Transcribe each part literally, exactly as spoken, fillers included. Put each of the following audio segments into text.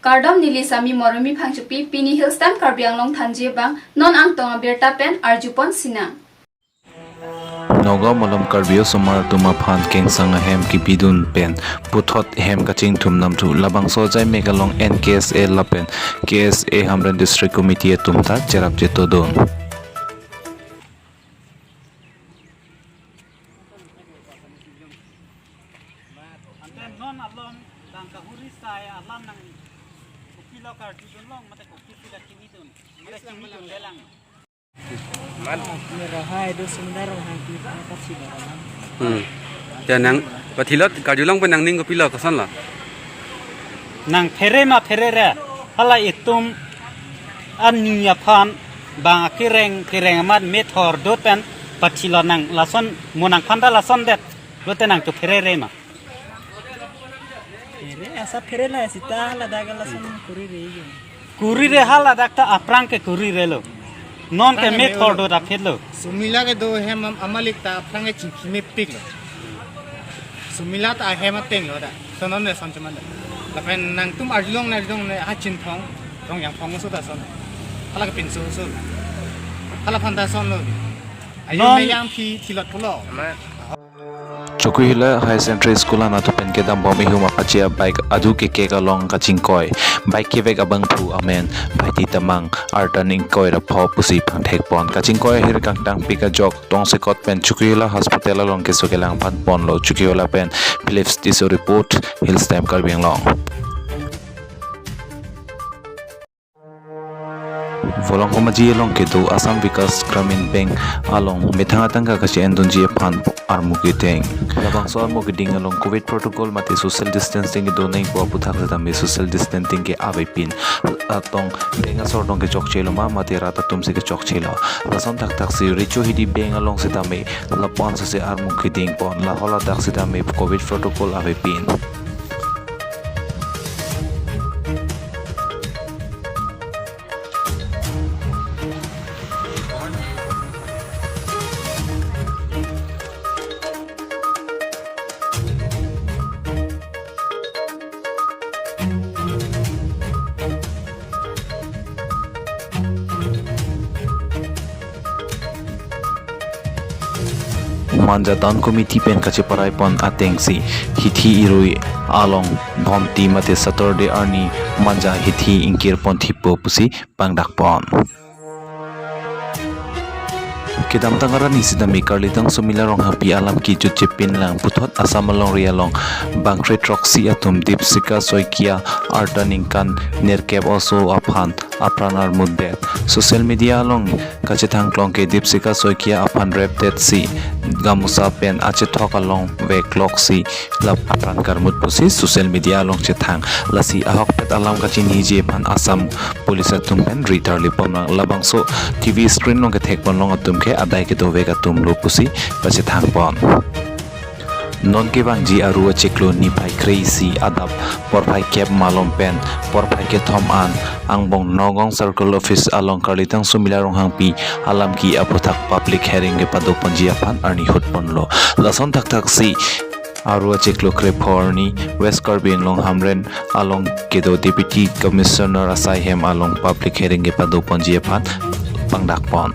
Kardom, neli Sami Moremi Phangchopi, pini Hills Time Karbi Anglong thanji abang, non angtong abirta pen arjupon sinang. Nagaon malom Karbi osomar atum aphan kengsang ahem kepidun pen puthot hem kachingthum namthu, labangso ajai mek along N K S A lapen K S A Hamren District Committee atum ta cherap chetodun. Ante non alom bang kahuri sai alam nangkopilo karjudun long, mate kopi pila chingidun, mate chingidunde lang. Mera hai do sundar hai pi apa sih barang. Hmm. Ya nang pathilot karjulong pen nangning kopilo, kosonlo? Nang phere ma pherere, hala itum arni aphan bang akereng kereng amat methor dot pen pathilot nang lason mo nangphan ta lason det, lote nang tu pherere ma. Phere, asa phere la sita ladak lason kurire yo. Kurire, haladak ta aphrang ke kurirelo. Non ke aphrang ke methor melo. Dot aphetlo. Sumila kedo hem am-, amalik ta aphrang ke chingki mepiklo. Sumila ta ahem atenglo da. So non ne son chuman da. Lapen nangtum arjulong ne arjulong ne ha Chinthong, Rongjangphong so ta son. Hala ke pinso so. Hala phan ta sonlo. Ayo non ne yang phi thilot pulo. Chokihola Higher Secondary School anatthu pen kedambom ihum apache a-bike adu kekek along kachingkoi. Bike kevek abangphu amen Bhaiti Tamang, artan ingkoi ra pho pusi pangthekpon. Kachingkoi ahir kangtangpik ajok tongsekot pen Chokihola Hospital along keso kelang phanponlo. Chokihola pen Philips Tisso report, Hills Time Karbi Anglong. Volongkom Aji along kedo Assam Vikash Gramin Bank along methang atangka kachi-endunji aphan armu keding. Labangso armu keding along Covid protocol mate social distancing kedo nangpo aputhak setame social distancing ke avepin. Atong bank asor tong kechokchelo ma mate rat atum si kechokchelo. Lason thakthak si Richo Hidi Bank along setame lapu-an sose armu kedingpon, lahol adak setame Covid protocol avepin. Manja Town Committee pen kacheparai pon atengsi hithi irui along Bhomti mate Saturday arni Manja hithi ingkir pon thipo pusi pangdak pon. Kedamtang arni sitame Karlitang Sumila Ronghangpi alam kejut chepin lang puthot Assam alongri along bangkre throksi atum Dipsika Saikia arta ningkan nerkep oso aphan apran armut det. Social media along kachethang klong ke Dipsika Saikia aphan rep det si gamusa pen achethok along veklok si lap apran karmut pusi social media along chethang. Lasi ahokpet alam kachiniji aphan Assam Police atum pen ri tarlipon lang. Labangso T V screen along kethekpon long atum ke adai kedovek atum lo pusi pachethang pon. Non kevangji Aru achiklo niphai kre-isi adap porphai kep malom pen porphai kethom an angbong Nagaon Circle Office along Karlitang Sumila Ronghangpi alam ke aputhak public hearing kepado ponji aphan arni hut ponlo. Lason thakthak si Aru achiklo krepho arni West Karbi Anglong Hamren along kedo Deputy Commissioner asai hem along public hearing kepado ponji aphan pangdak pon.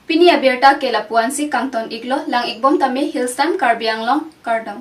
Pini abirta ke lapu-an si kangton iklo, lang ikbom tame Hills Time Karbi Anglong, kardom.